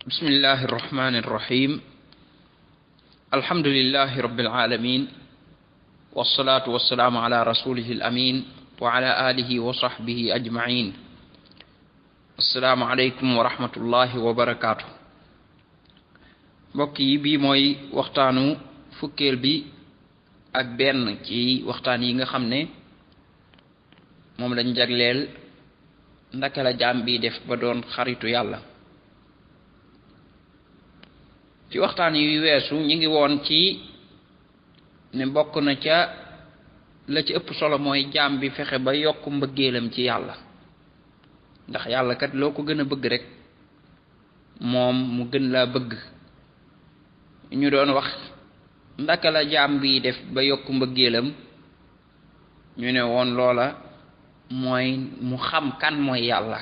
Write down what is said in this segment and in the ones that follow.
bismillahi irrahmani irrahim alhamdulillahi rabbil alamin wassalatu wassalaamu ala rasulihi alamin wa ala alihi wa sahbihi ajmain. assalaamu aleykum wa rahmatullahi wa barakaatu. mbokk yi bii mooy waxtaanu fukkeel bi ak benn ci waxtaan yi nga xam ne moom lañ jagleel ndaka la jaam bi def ba doon xaritu yàlla. ci waxtaan yi weesu ñu ngi woon ci ne bokk na ca la ci ëpp solo mooy jaam bi fexe ba yokk mbëggeelam ci yàlla, ndax yàlla kat loo ko gën a bëgg rek moom mu gën laa bëgg. ñu doon wax ndaka la jaam bi def ba yokk mbëggeelam, ñu ne woon loola mooy mu xam kan mooy yàlla.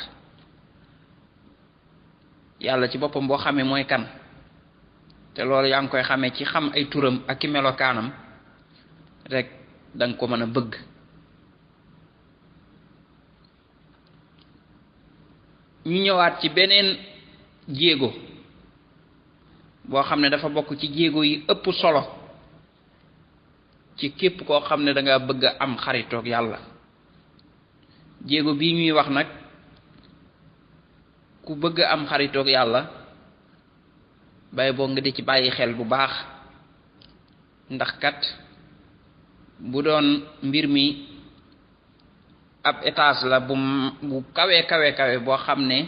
yàlla ci boppam boo xamee mooy kan, te loolu yaa ngi koy xamee ci xam ay turam ak i melokaanam rek danga ko mën a bëgg. ñu ñëwaat ci beneen jéego boo xam ne dafa bokk ci jéego yi ëpp solo ci képp koo xam ne danga bëgg a am xaritoog yàlla. jéego bii ñuy wax nag ku bëgg a am xaritoog yàlla bay boo nga di ci bàyyi xel bu baax, ndax kat bu doon mbir mi ab étage la bu kawe boo xam ne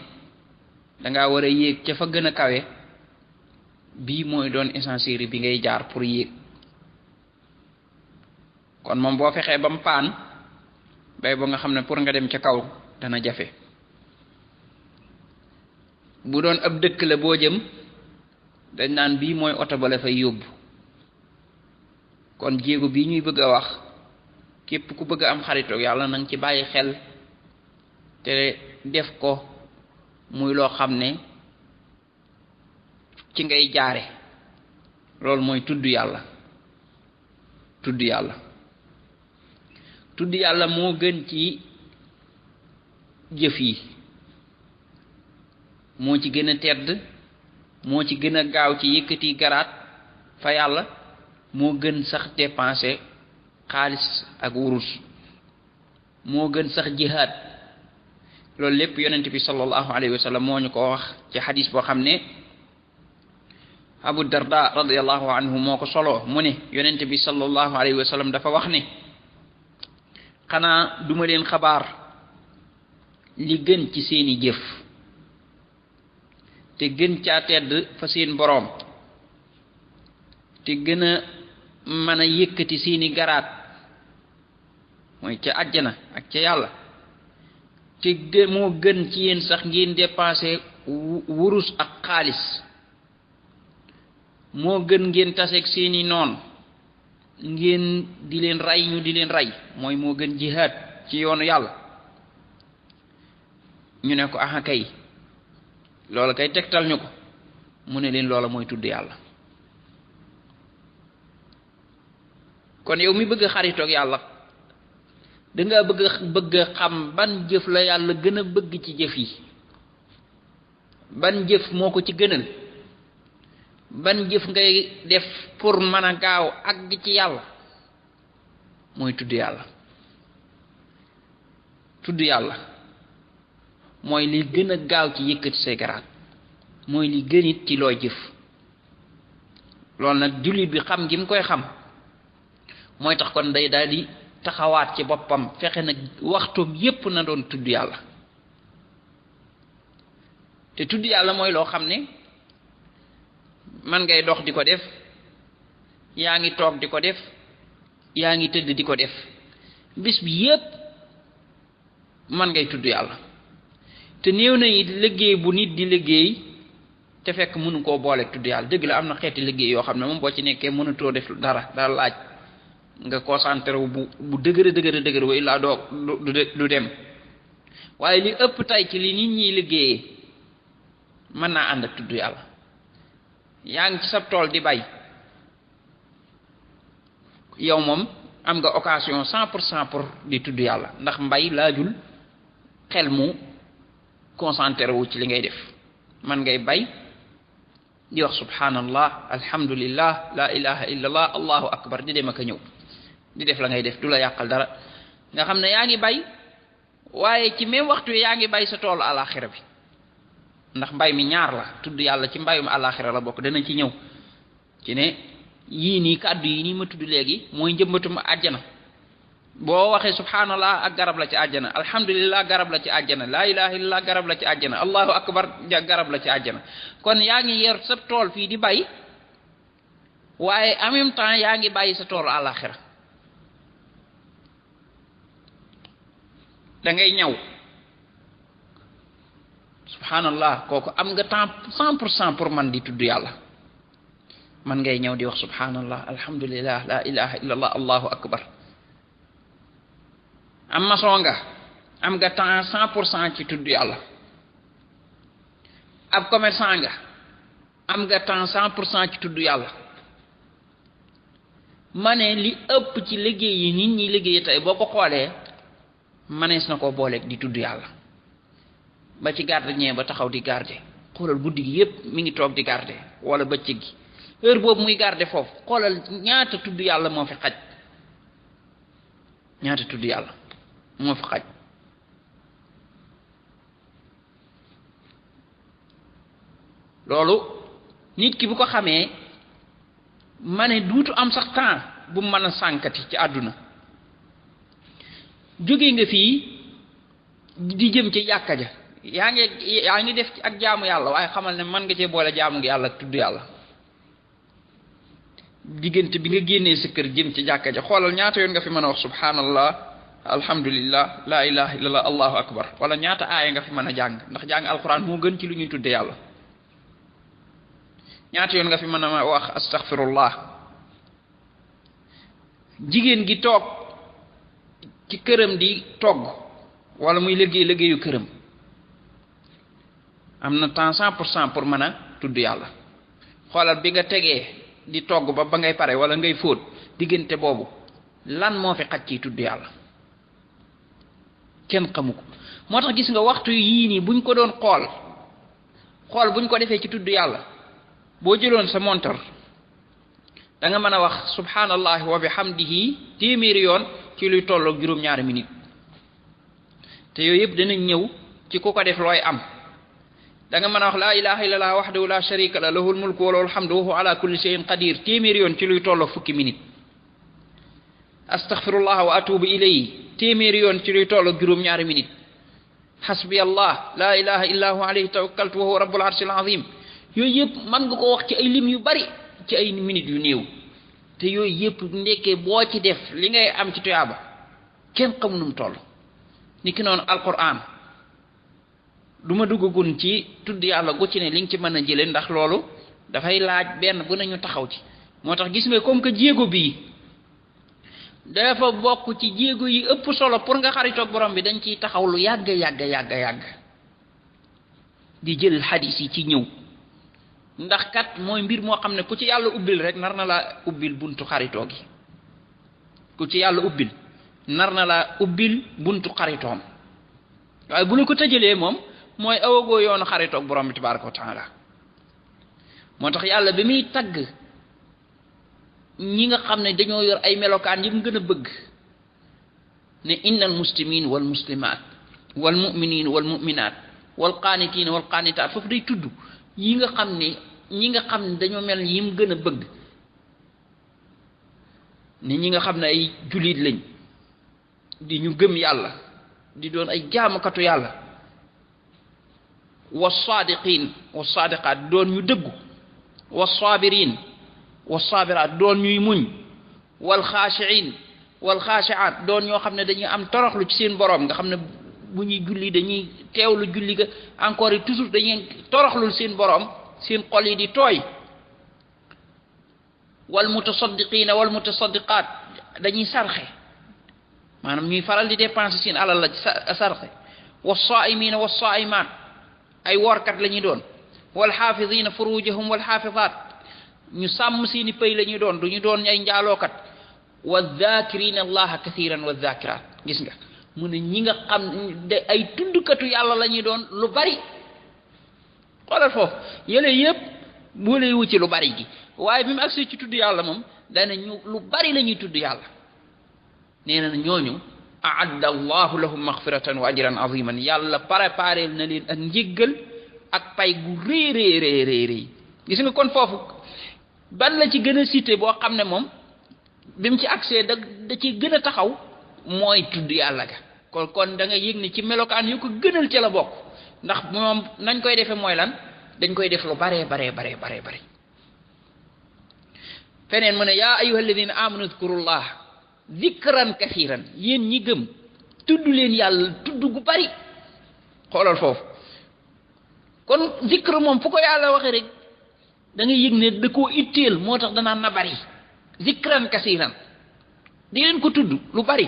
danga war a yéeg ca fa gën a kawe, bii mooy doon ascenseur bi ngay jaar pour yéeg. kon moom boo fexee ba mu paan bay boo nga xam ne pour nga dem ca kaw dana jafe. bu doon ab dëkk la boo jëm dañ naan bii mooy oto ba la fay yóbbu. kon jéego bii ñuy bëgg a wax képp ku bëgg a am xaritoog yàlla nanga ci bàyyi xel te def ko muy loo xam ne ci ngay jaare. loolu mooy tudd yàlla. tudd yàlla tudd yàlla moo gën ci jëf yi, moo ci gën a tedd, moo ci gën a gaaw ci yëkkati garaat fa yàlla, moo gën sax dépenser xaalis ak wurus, moo gën sax jihaad. loolu lépp yonent bi sallallahu alayhi wa sallam moo ñu ko wax ci xadis boo xam ne Abu Darda radiyallahu anhu moo ko solo. mu ne yonent bi sallallahu alayhi wa sallam dafa wax ne xanaa duma leen xabaar li gën ci seeni jëf te gën caa tedd fa seen boroom te gën a mën a yëkkati seeni garaat mooy ca àjjana ak ca yàlla, te moo gën ci yéen sax ngeen dépenser wurus ak xaalis, moo gën ngeen taseeg seeni noon ngeen di leen rey ñu di leen rey, mooy moo gën jihaad ci yoonu yàlla. ñu ne ko aha kay loola kay tegtal ñu ko. mu ne leen loola mooy tudd yàlla. kon yow mi bëgg xaritoog yàlla danga bëgg xam ban jëf la yàlla gën a bëgg ci jëf yi, ban jëf moo ko ci gënal, ban jëf ngay def pour mën a gaaw àgg ci yàlla. mooy tudd yàlla. tudd yàlla mooy li gën a gaaw ci yëkkati say garaat, mooy li gën it ci looy jëf. loolu nag jullit bi xam gi mu koy xam mooy tax kon day daal di taxawaat ci boppam fexe nag waxtoom yépp na doon tudd yàlla. te tudd yàlla mooy loo xam ne man ngay dox di ko def, yaa ngi toog di ko def, yaa ngi tëdd di ko def, bis bi yépp man ngay tudd yàlla. te néew na it liggéey bu nit di liggéey te fekk mënu koo boole tudd yàlla. dëgg la am na xeeti liggéey yoo xam ne moom boo ci nekkee mënatoo def dara, daal laaj nga concentré wu bu dëgër wa illaa du dem. waaye li ëpp tay ci li nit ñiy liggéeyee mën naa ànd ak tudd yàlla. yaa ngi ci sab tool di bay, yow moom am nga occasion 100% pour di tudd yàlla, ndax mbay laajul xel mu concentré wu ci li ngay def. man ngay bay di wax subhanallah alhamdulillah la ilaha illallah allahu akbar di dem ak ñëw di def la ngay def du la yàqal dara nga xam ne yaa ngi bay waaye ci même waxtu yaa ngi bay sa toolu alaxira bi ndax mbay mi ñaar la tudd yàlla ci mbayum alaxira la bokk dana ci ñëw ci ne yii nii kàddu yi nii ma tudd léegi mooy njëmbatum àjjana boo waxee subhanallah ak garab la ci àjjana alhamdulillah garab la ci àjjana la ilaha illallah garab la ci àjjana allahu akbar garab la ci àjjana kon yaa ngi yer sa tool fii di bay waaye en même temps yaa ngi bàyyi sa toolu alaxira da ngay ñëw subhanallah kooku am nga temps 100% pour man di tudd yàlla man ngay ñëw di wax subhanallah alhamdulillah la ilaha illallah allahu akbar am maçon nga am nga temps 100% ci tudd yàlla ab commerçant nga am nga temps 100% ci tudd yàlla ma ne li ëpp ci liggéey yi nit ñi liggéey tey boo ko xoolee manees na koo booleeg di tudd yàlla ba ci gardien ba taxaw di garder xoolal guddi gi yépp mi ngi toog di garder wala bëccëg gi heure boobu muy garder foofu xoolal ñaata tudd yàlla moo fi xaj ñaata tudd yàlla moo fi xaj loolu nit ki bu ko xamee ma ne duutu am sax temps bu mën a sànkati ci àdduna jóge nga fii di jëm ci jàkka ja yaa ngi def ci ak jaamu yàlla waaye xamal ne man nga cee boole jaamu ngi yàlla ak tudd yàlla diggante bi nga génnee sa kër jëm ci jàkka ja xoolal ñaata yoon nga fi mën a wax subhanallah alhamdulillah la ilaha illallah allahu akbar wala ñaata aaya nga fi mën a jàng ndax jàng alquran moo gën ci lu ñuy tudde yàlla ñaata yoon nga fi mën a wax astaghfirullah jigéen gi toog ci këram di togg wala muy liggéeyu këram am na temps 100% pour mën a tudd yàlla xoolal bi nga tegee di togg ba ngay pare wala ngay fóot diggante boobu lan moo fi xaj ci tudd yàlla kenn xamu ko moo tax gis nga waxtu yii nii buñ ko doon xool buñ ko defee ci tudd yàlla boo jëloon sa montar da nga mën a wax subhanallahi wa bihamdihi téeméeri yoon ci luy tolloog juróom-ñaari minute te yooyu yëpp danañ ñëw ci ku ko def looy am da nga mën a wax la ilaha illallah wahdahu la sharika la lahul mulku wa lahul hamdu wa huwa ala kulli shay'in qadir téeméeri yoon ci luy tolloog fukki minute astaghfirullah wa atubu ilayhi téeméeri yoon ci luy tolloog juróom-ñaari minute hasbi allah la ilaha illa huwa alayhi tawakkaltu wa huwa rabbul arshil azim yooyu yëpp mën nga ko wax ci ay lim yu bari ci ay minutes yu néew te yooyu yëpp ndekkee boo ci def li ngay am ci tuyaaba kenn xamu nu mu toll ni ki noonu alquran du ma duggagun ci tudd yàlla gu ci ne li nga ci mën a jële ndax loolu dafay laaj benn bu nañu taxaw ci moo tax gis nga comme que jéego bii dafa bokk ci jéego yi ëpp solo pour nga xaritoog borom bi dañ ciy taxaw lu yàgg di jël xadis yi ci ñëw ndax kat mooy mbir moo xam ne ku ci yàlla ubbil rek nar na laa ubbil buntu xaritoo gi ku ci yàlla ubbil nar na laa ubbil buntu xaritoom waaye bu la ko tëjalee moom mooy awagoo yoonu xaritoog borom bi tabaraka wa taala moo tax yàlla bi muy tagg ñi nga xam ne dañoo yor ay melokaan yi mu gën a bëgg ne innal muslimin wal muslimat wal mu'minin wal mu'minat wal qaanitiin wal qaanitaat foofu day tudd yi nga xam ne ñi nga xam ne dañoo mel yi mu gën a bëgg ne ñi nga xam ne ay jullit lañ di ñu gëm yàlla di doon ay jaamukatu yàlla was-saadiqiin was-saadiqaat doon ñu dëggu was-saabiriin was-saabiraat doon ñuy muñ wal-xaashi'iin wal-xaashi'aat doon ñoo xam ne dañuy am toroxlu ci seen boroom nga xam ne bu ñuy julli dañuy teewlu julli ga encore toujours dañuy toroxlul seen boroom seen xol yi di tooy wal mutasaddiqiina wal mutasaddiqaat dañuy sarxe maanaam ñuy faral di dépenser seen alal la ci sarxe was-saa'imiina was-saa'imaat ay woorkat la ñuy doon wal xaafiziina furujahum wal xaafizaat ñu sàmm seeni pay la ñuy doon du ñu doon ay njaalookat wa zaakiriina allaha kathiran wa zaakiraat gis nga mu ne ñi nga xam de ay tuddkatu yàlla la ñuy doon lu bari xoolal foofu yële yëpp boole wu ci lu bari gi waaye bi mu agsee ci tudd yàlla moom dana ñu lu bari la ñuy tudd yàlla nee na ñooñu aadda allahu lahum maghfiratan wa ajran aziman yàlla préparé na leen ak njéggal ak pay gu réy gis nga kon foofu ban la ci gën a cité boo xam ne moom bi mu ci agsee da ci gën a taxaw mooy tudd yàlla ga kon da nga yëg ni ci melokaan yu ko gënal ca la bokk ndax moom nañ koy defee mooy lan dañ koy def lu bare feneen mu ne yaa ayyuha alladina amanu dhkurullah dhikran kathiran yéen ñi gëm tudd leen yàlla tudd gu bari xoolal foofu kon dhikr moom fu ko yàlla waxe rek da ngay yëg ne da koo itteel moo tax danaan na bari dhikran kathiran di leen ko tudd lu bari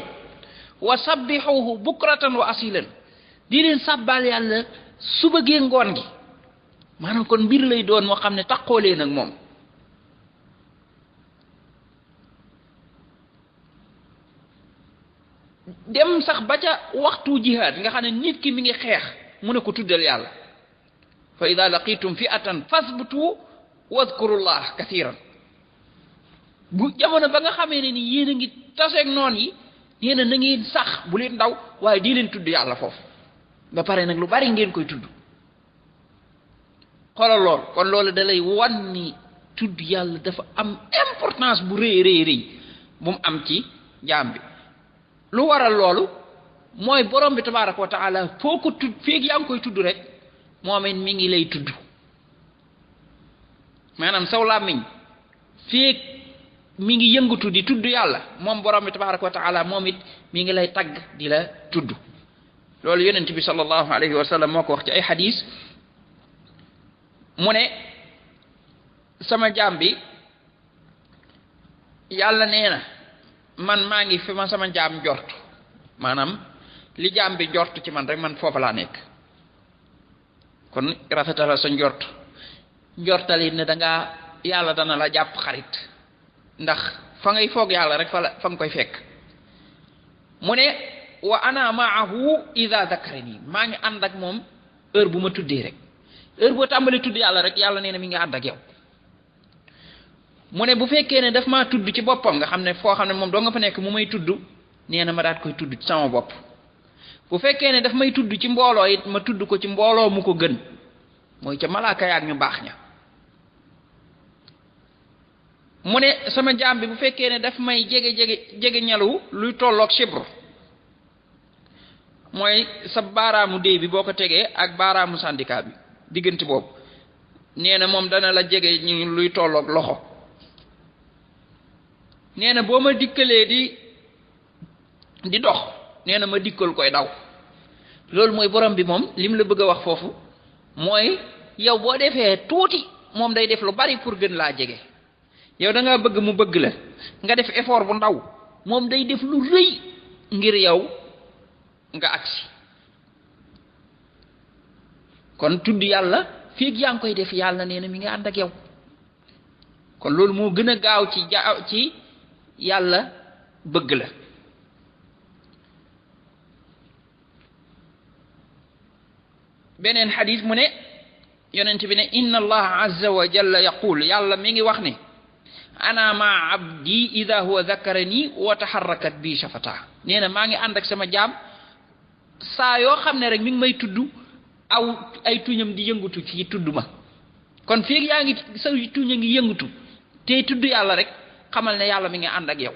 wa sabbihuhu bukratan wa asilan di leen sàbbaal yàlla suba gee ngoon gi maanaam kon mbir lay doon moo xam ne taxoo leen ak moom dem sax ba ca waxtu jihaad nga xam ne nit ki mi ngi xeex mu ne ko tuddal yàlla fa ida laqitum fi'atan fasbutu wadhkurullah kathiran bu jamono ba nga xamee ne ni yéen a ngi taseeg noon yi nee na ngeen sax bu leen ndaw waaye di leen tudd yàlla foofu ba pare nag lu bari ngeen koy tudd xoolal lool kon loolu da lay wan ni tudd yàlla dafa am importance bu rëy bu mu am ci jaam bi lu waral loolu mooy borom bi tabaaraka wa taala foo ko tudd feeg yaa ngi koy tudd rek moom it mi ngi lay tudd maanaam saw làmmiñ feeg mi ngi yëngatu di tudd yàlla moom borom bi tabaaraka wa taala moom it mi ngi lay tagg di la tudd loolu yonent bi sallallahu alayhi wa sallam moo ko wax ci ay xadis mu ne sama jaam bi yàlla nee na man maa ngi fi ma sama jaam njort maanaam li jaam bi njort ci man rek man foofa laa nekk kon rafetal sa njortal it ne dangaa yàlla dana la jàpp xarit ndax fa ngay foog yàlla rek fa nga koy fekk mu ne wa ana maahu ida dakarani maa ngi ànd ak moom heure bu ma tuddee rek heure boo tàmbali tudd yàlla rek yàlla nee na mi ngi ànd ak yow mu ne bu fekkee ne daf maa tudd ci boppam nga xam ne foo xam ne moom doo nga fa nekk mu may tudd nee na ma daat koy tudd ci sama bopp bu fekkee ne daf may tudd ci mbooloo it ma tudd ko ci mbooloo mu ko gën mooy ca malaaka yaak ñu baax ña mu ne sama jaam bi bu fekkee ne daf may jege ñalu luy tolloog chibre mooy sa baaraamu déy bi boo ko tegee ak baaraamu syndicat bi diggante boobu nee na moom dana la jege ñu luy tolloog loxo nee na boo ma dikkalee di dox nee na ma dikkal koy daw loolu mooy borom bi moom lim la bëgg a wax foofu mooy yow boo defee tuuti moom day def lu bari pour gën laa jege yow da nga bëgg mu bëgg la nga def effort bu ndaw moom day def lu rëy ngir yow nga agsi kon tudd yàlla feeg yaa ngi koy def yàlla nee na mi ngi ànd ak yow kon loolu moo gën a gaaw ci yàlla bëgg la beneen xadis mu ne yonent bi ne inna allaha azza wa jalla yaqul yàlla mi ngi wax ne ana ma abdi ida huwa dhakarani wa taharrakat bi shafata nee na maa ngi ànd ak sama jaam saa yoo xam ne rek mi ngi may tudd aw ay tuñam di yëngatu ci tudd ma kon feeg yaa ngi sa tuña ngi yëngatu te tudd yàlla rek xamal ne yàlla mi ngi ànd ak yow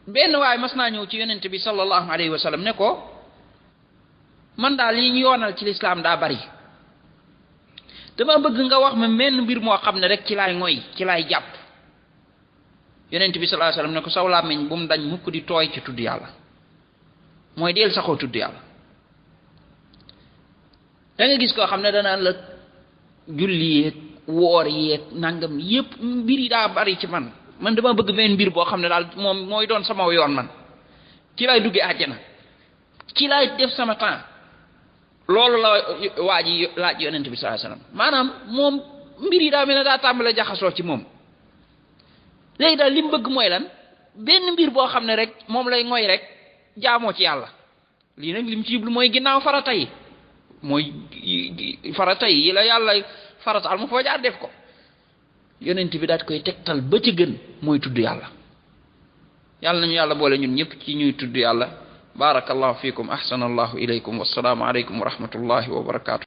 benn waaye mas naa ñëw ci yonent bi sallallahu alayhi wa sallam ne ko man daal li ñu yoonal ci lislaam daa bari dama bëgg nga wax ma menn mbir moo xam ne rek ci laay ngoy ci laay jàpp yonent bi sallallahu alayhi wa sallam ne ko saw làmmiñ bu mu dañ mukk di tooy ci tudd yàlla mooy deel saxoo tudd yàlla da nga gis koo xam ne danaan la julli yeeg woor yeeg nangam yépp mbir yi daa bari ci man dama bëgg benn mbir boo xam ne daal moom mooy doon sama yoon man ci lay duggee àjjana ci lay def sama temps loolu la waa ji laaj yonent bi sallallahu alayhi wasallam maanaam moom mbir yi daa mel ne daa tàmbale jaxasoo ci moom léegi daal li mu bëgg mooy lan benn mbir boo xam ne rek moom lay ngoy rek jaamoo ci yàlla lii nag li mu ci jublu mooy ginnaaw farata yi mooy farata yi la yàlla farataal mu foo jaar def ko yonent bi daat koy tegtal ba ci gën mooy tudd yàlla yàlla nañu yàlla boole ñun ñëpp ci ñuy tudd yàlla barakallahu fiikum ahsanallahu ilaykum wassalaamu alaykum wa rahmatullahi wa barakatuh